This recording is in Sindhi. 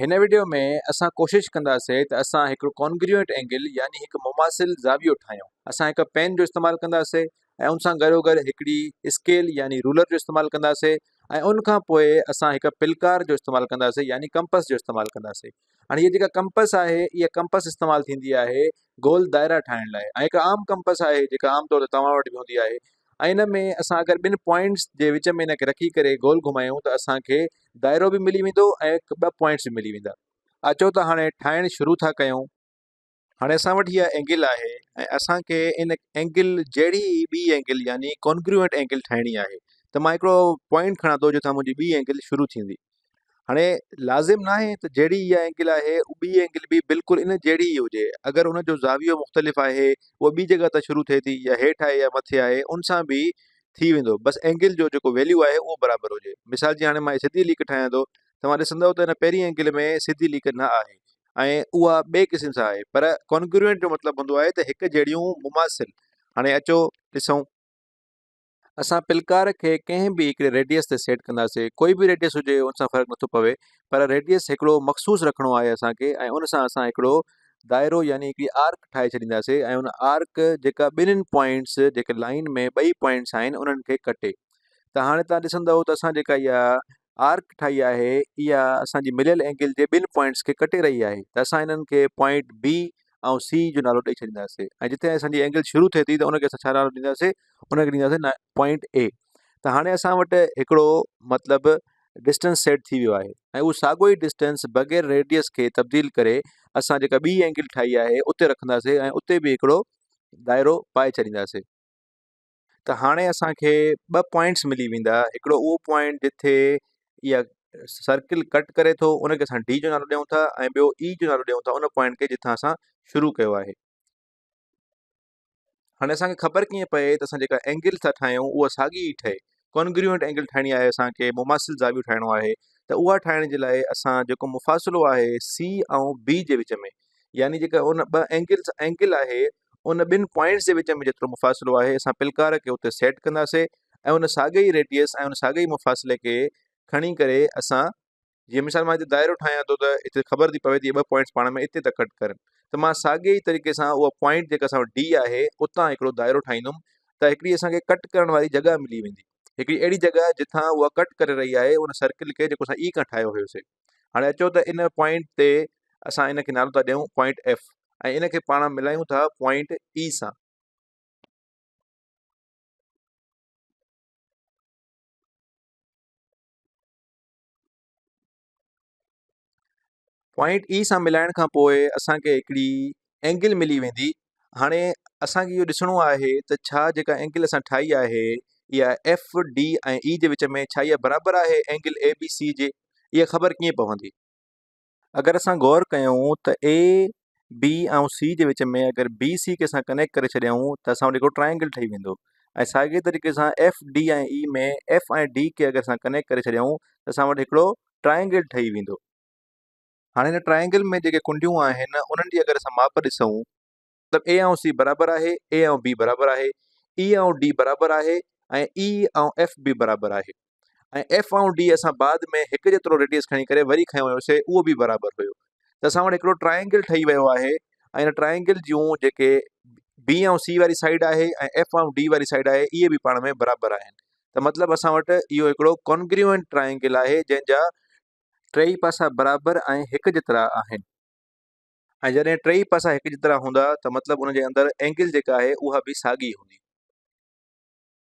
هن وڊيو ۾ اسان ڪوشش ڪنداسين ته اسان هڪڙو ڪانگريوئنٽ اينگل يعني هڪ مماثل زاويو ٺاهيون. اسان هڪ پين جو استعمال ڪنداسين ۽ ان سان گڏوگڏ هڪڙي اسڪيل يعني رولر جو استعمال ڪنداسين ۽ ان کان پوء اسان هڪ پلڪار جو استعمال ڪنداسين يعني ڪمپس جو استعمال ڪنداسين. هاڻي هيء جيڪا ڪمپس آهي اها ڪمپس استعمال ٿيندي آهي گول دائرا ٺاهڻ لاء ۽ هڪ عام ڪمپس آهي جيڪا عام طور تي توهان وٽ به هوندي آهي ۽ ان ۾ اسان اگر ٻن پوائنٽس جي وچ ۾ ان کي رکي ڪري گول گهمايون ته اسان کي دائرو به ملي ويندو ۽ ٻه پوائنٽس به ملي ويندا. اچو ته هاڻي ٺاهڻ شروع ٿا ڪيون. هاڻي اسان وٽ هيء اينگل آهي ۽ اسان کي ان اينگل جهڙي ئي ٻي اينگل يعني ڪانگروئنٽ اينگل ٺاهڻي آهي ته مان هڪڙو پوائنٽ کڻان ٿو جتان منهنجي ٻي اينگل شروع ٿيندي. هاڻي لازم ناهي ته جهڙي اها اينگل آهي ٻي اينگل به بلڪل ان جهڙي ئي هجي اگر ان جو زاويو مختلف آهي اها ٻي جڳهه تان شروع ٿئي ٿي يا هيٺ آهي يا مٿي آهي ان سان به ٿي ويندو بس اينگل جو جيڪو ويليو آهي اهو برابر هجي مثال جي هاڻي مان سڌي ليڪ ٺاهيان ٿو توهان ڏسندو ته هن پهرين اينگل ۾ سڌي ليڪ نه آهي ۽ اها ٻئي قسم سان آهي پر ڪانگروئنٽ جو مطلب هوندو آهي ته هڪ جهڙيون مماثل هاڻي اچو ڏسون اسان پلڪار کي ڪنهن به هڪڙي ريڊيس تي سيٽ ڪنداسين ڪوئي به ريڊيس هجي ان سان فرق نٿو پوي پر ريڊيس هڪڙو مخصوص رکڻو آهي اسان کي ۽ ان سان اسان هڪڙو دائرو يعني هڪڙي آرڪ ٺاهي ڇڏينداسين ۽ ان آرڪ جيڪا ٻنهين پوائنٽس جيڪي لائن ۾ ٻئي پوائنٽس آهن انهن کي ڪٽي ته هاڻي تان ڏسندو ته اسان جيڪا اها آرڪ ٺاهي آهي اها اسان جي مليل اينگل جي ٻن پوائنٽس کي ڪٽي رهي آهي ته اسان انهن کي پوائنٽ بي ۽ سي جو نالو ڏئي ڇڏينداسين ۽ جتي اسان جي اينگل شروع ٿئي ٿي ته ان کي اسان ڇا نالو ڏينداسين ان کي ڏينداسين پوائنٽ اي ته هاڻي اسان وٽ هڪڙو مطلب ڊسٽنس سيٽ ٿي ويو آهي ۽ اهو ساڳو ئي ڊسٽنس بغير ريڊيس کي تبديل ڪري اسان جيڪا ٻي اينگل ٺاهي آهي اتي رکنداسين ۽ اتي به هڪڙو دائرو پائي ڇڏينداسين ته هاڻي اسان کي ٻه پوائنٽس ملي ويندا هڪڙو اهو پوائنٽ جتي اها سرڪل ڪٽ ڪري ٿو ان کي اسان ڊي جو نالو ڏيون ٿا ۽ ٻيو اي جو نالو ڏيون ٿا ان پوائنٽ کي جتان اسان شروع ڪيو آهي هاڻي اسان کي خبر ڪيئن پئي ته اسان جيڪا اينگل ٿا ٺاهيون اها ساڳي ئي ٺهي ڪانگريونٽ اينگل ٺاهڻي آهي اسان کي مماثل زاويو ٺاهڻو آهي ته اها ٺاهڻ جي لاء اسان جيڪو مفاصلو آهي سي ۽ بي جي وچ ۾ يعني جيڪا ان ٻه اينگلز اينگل آهي ان ٻن پوائنٽس جي وچ ۾ جيترو مفاصلو آهي اسان پلڪار کي اتي سيٽ ڪنداسي ۽ ان ساڳي ئي ريڊيس ۽ ان ساڳي ئي مفاصلي کي کڻي ڪري اسان جيئن مثال مان هتي دائرو ٺاهيان ٿو ته هتي خبر ٿي پوي ته اهي ٻه پوائنٽس پاڻ ۾ اتي ٿا ڪٽ ڪرن ته مان ساڳي ئي طريقي سان اها پوائنٽ جيڪا اسان وٽ ڊي آهي اتان هڪڙو دائرو ٺاهيندم ته هڪڙي اسان کي ڪٽ ڪرڻ واري جڳهه ملي ويندي هڪڙي اهڙي جڳهه جتان اها ڪٽ ڪري رهي آهي ان سرڪل کي جيڪو اسان اي کان ٺاهيو هيوسي هاڻي اچو ته ان پوائنٽ تي اسان ان کي نالو ٿا ڏيون پوائنٽ ايف ۽ ان کي پاڻ ملايون ٿا پوائنٽ اي سان. پوائنٽ اي سان ملائڻ کان پوء اسان کي هڪڙي اينگل ملي ويندي هاڻي اسان کي اهو ڏسڻو آهي ته ڇا جيڪا اينگل اسان ٺاهي آهي اها ايف ڊي ۽ اي جي وچ ۾ ڇا اها برابر آهي اينگل اي بي سي جي اها خبر ڪيئن پوندي اگر اسان غور ڪيون ته اي، بي ۽ سي جي وچ ۾ اگر بي سي کي اسان ڪنيڪٽ ڪري ڇڏيون ته اسان وٽ هڪڙو ٽرائنگل ٺهي ويندو ۽ ساڳئي طريقي سان ايف، ڊي ۽ اي ۾ ايف ۽ ڊي کي اگر اسان ڪنيڪٽ ڪري ڇڏيون ته اسان وٽ هڪڙو ٽرائنگل ٺهي ويندو. هاڻي هن ٽرائنگل ۾ جيڪي ڪنڊيون آهن انهن جي اگر اسان ماپ ڏسون مطلب اي ۽ سي برابر آهي، اي ۽ بي برابر آهي، اي ۽ ڊي برابر آهي ۽ اي ۽ ايف به برابر آهي ۽ ايف ۽ ڊي اسان بعد ۾ هڪ جيترو ريڊيس کڻي ڪري وري کنيو هيوسي اهو به برابر هيو ته اسان وٽ هڪڙو ٽرائنگل ٺهي ويو آهي ۽ ان ٽرائنگل جون جيڪي بي ۽ سي واري سائيڊ آهي ۽ ايف ۽ ڊي واري سائيڊ آهي اهي به پاڻ ۾ برابر آهن ته مطلب اسان وٽ اهو هڪڙو ڪانگريونٽ ٽرائنگل آهي جنهن جا ٽيئي پاسا برابر ۽ هڪ جيترا آهن. ۽ جڏهن ٽيئي پاسا هڪ جيترا هوندا ته مطلب ان جي اندر اينگل جيڪا آهي اها به ساڳي هوندي.